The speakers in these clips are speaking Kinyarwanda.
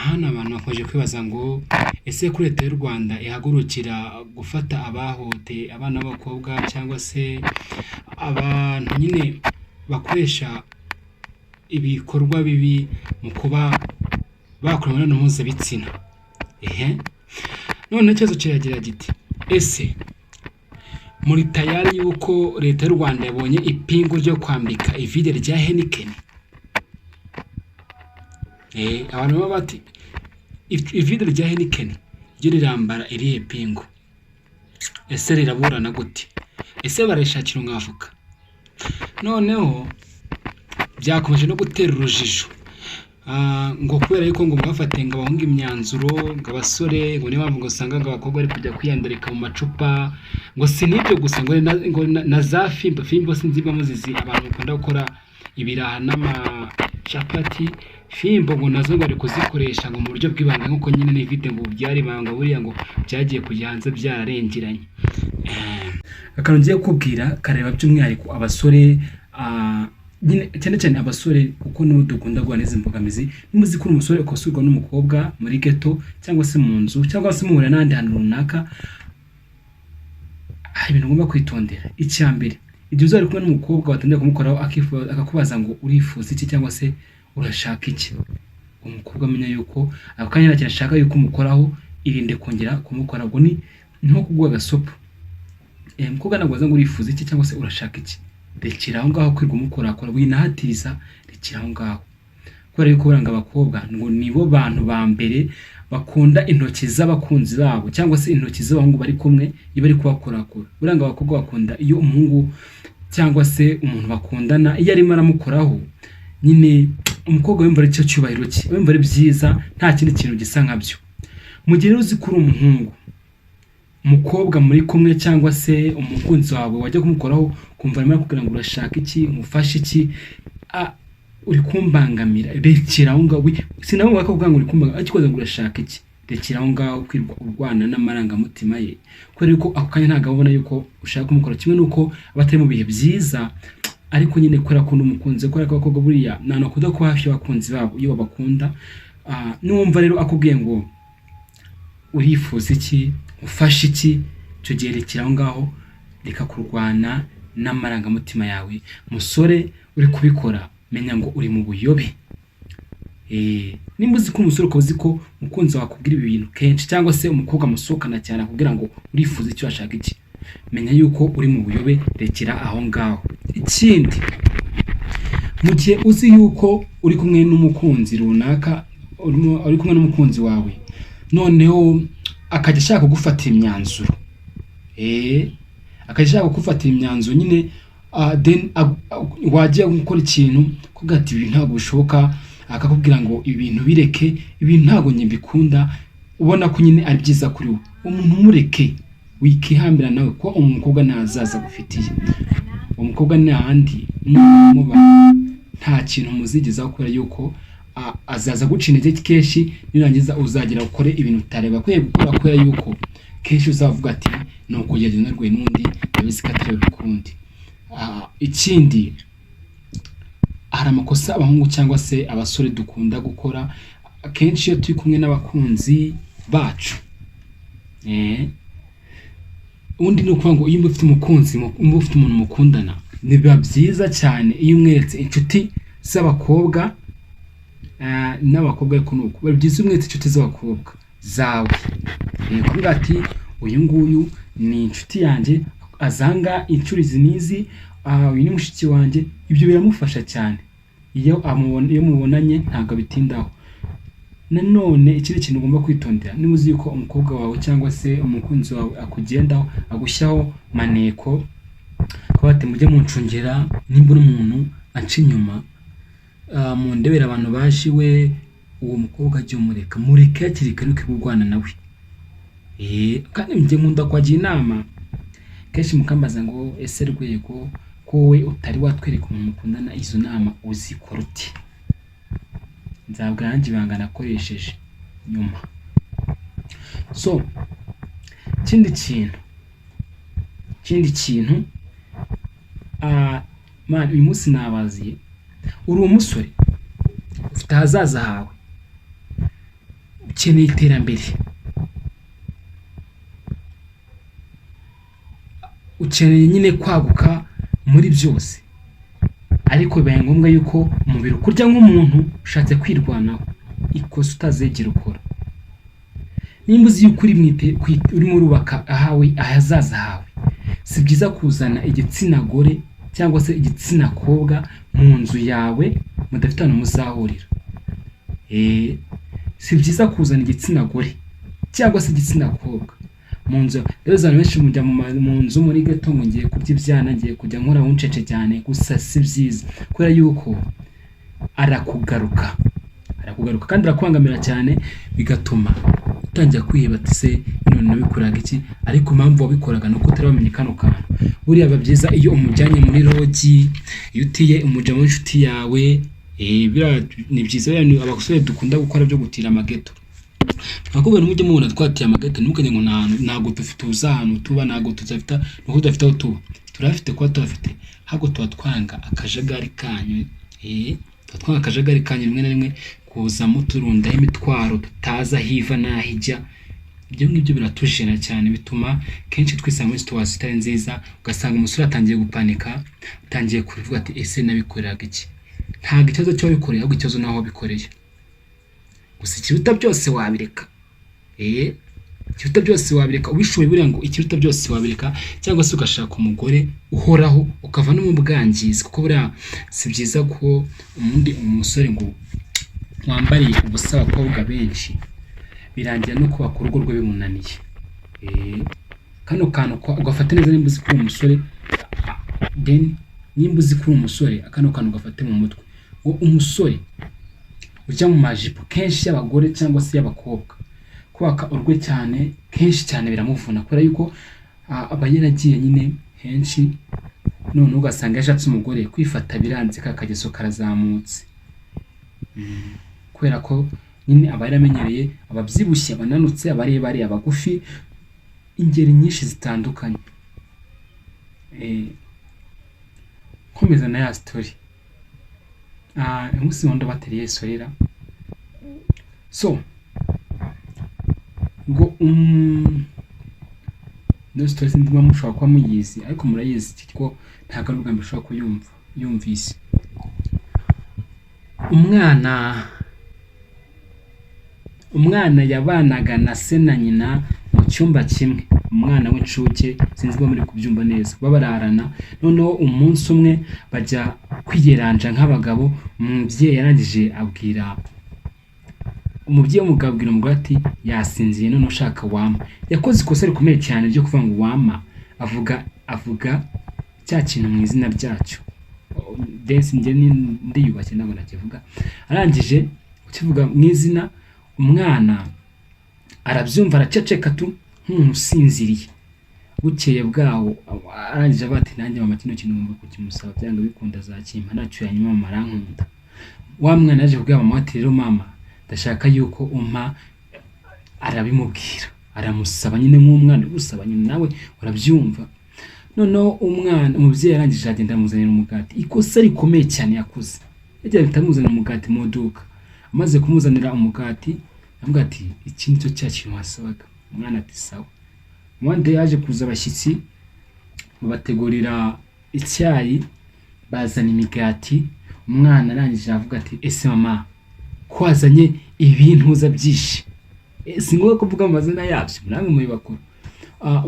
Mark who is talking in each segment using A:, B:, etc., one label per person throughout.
A: Hano abantu bakomeje kwibaza ngo ese ko leta y'u Rwanda ihagurukira gufata abahohoteye abana b'abakobwa cyangwa se abantu nyine bakoresha ibikorwa bibi mu kuba bakora imibonano mpuzabitsina? Ehe, none ikibazo kiragira giti: ese muri tayari y'uko leta y'u Rwanda yabonye ipingu ryo kwambika ivide rya Heineken? Abantu baba bati ivide rya Heineken ryo rirambara irihe pingu? Ese riraburana gute? Ese barishakira umwavoka? Noneho byakomeje no gutera urujijo, ngo kubera yuko ngo mwafatiye ngo abahungu imyanzuro, ngo abasore ngo niyo mpamvu ngo usanga ngo abakobwa bari kujya kwiyandarika mu macupa. Ngo si n'ibyo gusa, ngo na za fimbo. Fimbo sinzi niba muzizi, abantu bakunda gukora ibiraha n'amacapati. Fimbo ngo nazo ngo bari kuzikoresha ngo mu buryo bw'ibanga, nk'uko nyine n'ivide ngo byari ibanga, buriya ngo byagiye kujya hanze byararengeranye. Akantu ngiye kukubwira kareba by'umwihariko abasore, nyine cyane cyane abasore, kuko nibo dukunda guhura n'izi mbogamizi. Niba uzi ko uri umusore ukasurwa n'umukobwa muri ghetto cyangwa se mu nzu cyangwa se muhurira n'ahandi hantu runaka, hari ibintu ugomba kwitondera. Icya mbere, igihe uzaba uri kumwe n'umukobwa watangiye kumukoraho, akakubaza ngo urifuza iki cyangwa se urashaka iki, uwo mukobwa amenya yuko ako kanya nta kintu ashaka yuko umukoraho. Irinde kongera kumukora. Ubwo ni nko kuguha agasopo. Umukobwa ntabwo aza ngo urifuza iki cyangwa se urashaka iki. Rekera aho ngaho kwirirwa umukorakora, winahatiriza, rekera aho ngaho, kubera yuko buranga abakobwa ngo nibo bantu ba mbere bakunda intoki z'abakunzi babo cyangwa se intoki z'abahungu bari kumwe iyo bari kubakorakora. Buranga abakobwa bakunda iyo umuhungu cyangwa se umuntu bakundana iyo arimo aramukoraho. Nyine umukobwa yumva ari cyo cyubahiro cye, yumva ari byiza, nta kindi kintu gisa nkabyo. Mu gihe rero uzi ko uri umuhungu, umukobwa muri kumwe cyangwa se umukunzi wawe wajya kumukoraho kumva arimo arakubwira ngo urashaka iki, umufashe iki, uri kumbangamira, rekera aho ngaho. Sinavuga ko kuvuga ngo uri kumbangamira, ariko ngo urashaka iki, rekera aho ngaho kwirirwa urwana n'amarangamutima ye, kubera yuko ako kanya ntabwo abona yuko ushaka kumukora, kimwe n'uko aba atari mu bihe byiza. Ariko nyine kubera ko n'umukunzi, kubera ko abakobwa buriya nta hantu bakunda kuba hafi y'abakunzi babo iyo babakunda. Niwumva rero akubwiye ngo urifuza iki, ufashe iki, icyo gihe rekera aho ngaho, reka kurwana n'amarangamutima yawe. Musore uri kubikora, menya ngo uri mu buyobe. Nimba uzi ko umusore, ukaba uzi ko umukunzi wawe akubwira ibi bintu kenshi, cyangwa se umukobwa musohokana cyane akubwira ngo urifuza iki, washaka iki, menya yuko uri mu buyobe, rekera aho ngaho. Ikindi, mu gihe uzi yuko uri kumwe n'umukunzi runaka, uri kumwe n'umukunzi wawe, noneho akajya ashaka kugufatira imyanzuro, akajya ashaka kugufatira imyanzuro nyine, then wajya gukora ikintu kuvuga ati ibi ntabwo bishoboka, akakubwira ngo ibintu bireke, ibintu ntabwo njye mbikunda, ubona ko nyine ari byiza kuri we, umuntu umureke, wikihambira nawe, kuko umukobwa ntazaza agufitiye. Uwo mukobwa ni handi muba nta kintu muzigezaho, kubera yuko azaza guca intege kenshi. Nirangiza uzagera ukore ibintu utareba akwiye gukora, kubera yuko kenshi uzavuga ati ni ukugerageza narwe n'undi ndabizi ko atari bikundi. Ikindi, hari amakosa abahungu cyangwa se abasore dukunda gukora akenshi iyo turi kumwe n'abakunzi bacu. Ubundi ni ukuvuga ngo iyo ufite umukunzi, uba ufite umuntu mukundana, biba byiza cyane iyo umweretse inshuti z'abakobwa n'abakobwa. Ariko ni uko biba byiza iyo umweretse inshuti z'abakobwa zawe, kuvuga ati uyu nguyu ni inshuti yanjye, azanga inshuro izi n'izi, uyu ni mushiki wanjye. Ibyo biramufasha cyane iyo amubona, iyo mubonanye ntabwo abitindaho. Nanone ikindi kintu ugomba kwitondera, niba uzi yuko umukobwa wawe cyangwa se umukunzi wawe akugendaho, agushyiraho maneko, kuba ati mujye muncungira, nimba uri umuntu anca inyuma, mundebere abantu baje iwe, uwo mukobwa ajye umureka, mureke hakiri kare, urwana nawe. Kandi njye nkunda kubagira inama kenshi, mukambaza ngo ese Rwego, ko wowe utari watwereka umuntu mukundana, izo nama uzikora ute? Nzabwira nanjye ibanga nakoresheje nyuma. So ikindi kintu, man, uyu munsi nabaziye. Uri umusore, ufite ahazaza hawe. Ukeneye iterambere, ukeneye nyine kwaguka muri byose, ariko bibaye ngombwa yuko umubiri ukurya nk'umuntu ushatse kwirwanaho. Ikosa utazegera ukora, nimba uzi yuko urimo urubaka ahawe ahazaza hawe, si byiza kuzana igitsina gore cyangwa se igitsina kobwa mu nzu yawe mudafite ahantu muzahurira. Si byiza kuzana igitsina gore cyangwa se igitsina kobwa mu nzu. Rero abantu benshi mujya mu nzu muri ghetto ngo ngiye kurya ibyana, ngiye kujya nkora uncece cyane, gusa si byiza kubera yuko arakugaruka, arakugaruka kandi arakubangamira cyane, bigatuma utangira kwiheba ati se none nabikoraga iki? Ariko impamvu wabikoraga ni uko utari wamenye kano kantu. Buriya biba byiza iyo umujyanye muri lodge, iyo utiye umujama w'inshuti yawe, biriya ni byiza. Biriya ni abasore dukunda gukora byo gutira amaghetto. Abakobwa ntimujye mubona twatiye amaghetto, ntimukajye ngo ntabwo dufite uzi ahantu tuba, ntabwo tudafite, nuko tudafite aho tuba. Turahafite kuba tuhafite, ahubwo tuba twanga akajagari kanyu, tuba twanga akajagari kanyu rimwe na rimwe kuza muturundaho imitwaro tutazi aho iva n'aho ijya. Ibyo ngibyo biratujena cyane, bituma kenshi twisanga muri situation itari nziza, ugasanga umusore atangiye gupanika, atangiye kuvuga ati ese nabikoreraga iki? Ntabwo ikibazo cyo wabikoreye, ahubwo ikibazo naho wabikoreye. Gusa ikiruta byose wabireka. Ikiruta byose wabireka, ubishoboye buriya ngo ikiruta byose wabireka, cyangwa se ugashaka umugore uhoraho ukava no mu bwangizi, kuko buriya si byiza ko ubundi umusore ngo wambariye ubusa abakobwa benshi, birangira no kubaka urugo rwe bimunaniye. Kano kantu ugafata neza nimba uzi ko uri umusore, then nimba uzi ko uri umusore, kano kantu ugafate mu mutwe. Ngo umusore ujya mu majipo kenshi y'abagore cyangwa se y'abakobwa, kubaka urwe cyane kenshi cyane biramuvuna, kubera yuko aba yaragiye nyine henshi, none ugasanga yashatse umugore kwifata biranze, ka kageso karazamutse. Kubera ko nyine aba yaramenyereye ababyibushye, abananutse, abarebare, abagufi, ingeri nyinshi zitandukanye. Nkomeza na ya story. Umunsi wundi bateriye sorera. So ngo ino story sinzi niba mushobora kuba muyizi, ariko murayizi kuko ntabwo ari ubwa mbere ushobora kuyumva yumvise. Umwana yabanaga na se na nyina mu cyumba kimwe, umwana w'incuke, sinzi niba muri kubyumva neza, babararana. Noneho umunsi umwe bajya kwiyeranja nk'abagabo, umubyeyi yarangije abwira umubyeyi w'umugabo, abwira umugore ati yasinziye, none ushaka wama. Yakoze ikosa rikomeye cyane ryo kuvuga ngo wama, avuga cya kintu mu izina ryacyo. Dance njye ndiyubashye ntabwo nakivuga. Arangije kukivuga mu izina, umwana arabyumva araceceka tu nk'umuntu usinziriye. Bukeye bwaho arangije avuga ati nanjye mama kino kintu ngomba kukimusaba, byanga bikunda azakimpa, ntacyo yanyuma mama arankunda. Wa mwana yaje kubwira mama ati rero mama ndashaka yuko umpa, arabimubwira, aramusaba nyine nk'umwana uri gusaba nyine, nawe urabyumva. Noneho umwana umubyeyi arangije agenda amuzanira umugati. Ikosa rikomeye cyane yakoze, yagiye ahita amuzanira umugati mu iduka. Amaze kumuzanira umugati aramubwira ati iki nicyo cya kintu wasabaga. Umwana ati sawa. One day yaje kuza abashyitsi, babategurira icyayi, bazana imigati. Umwana arangije aravuga ati ese mama ko wazanye ibintuza byinshi? Si ngombwa kuvuga amazina yabyo, namwe muri bakuru.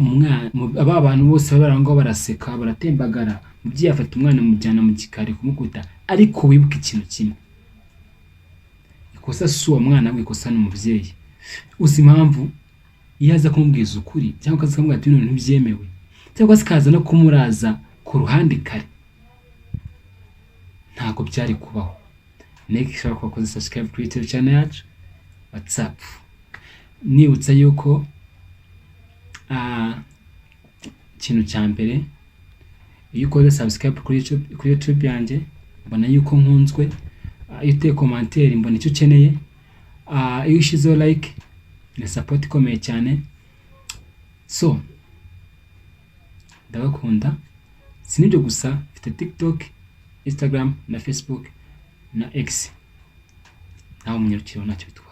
A: Umwana aba bantu bose baba bari aho ngaho baraseka, baratembagara. Umubyeyi afata umwana amujyana mu gikari kumukubita. Ariko wibuke ikintu kimwe, ikosa si uwo mwana ahubwo ikosa ni umubyeyi. Uzi impamvu? Iyo aza kumubwiza ukuri, cyangwa akaza akamubwira ati bino bintu ntibyemewe, cyangwa se akaza no kumuraza ku ruhande kare, ntabwo byari kubaho. Make sure ko wakoze subscribe kuri YouTube channel yacu. WhatsApp nibutsa yuko ikintu cya mbere, iyo ukoze subscribe kuri YouTube yanjye, mbona yuko nkunzwe. Iyo uteye commentaire mbona icyo ukeneye. Iyo ushyizeho like ni support ikomeye cyane. So ndabakunda. Si n'ibyo gusa, mfite TikTok, Instagram na Facebook na X, nawe umunyarukiro ntacyo bitwaye.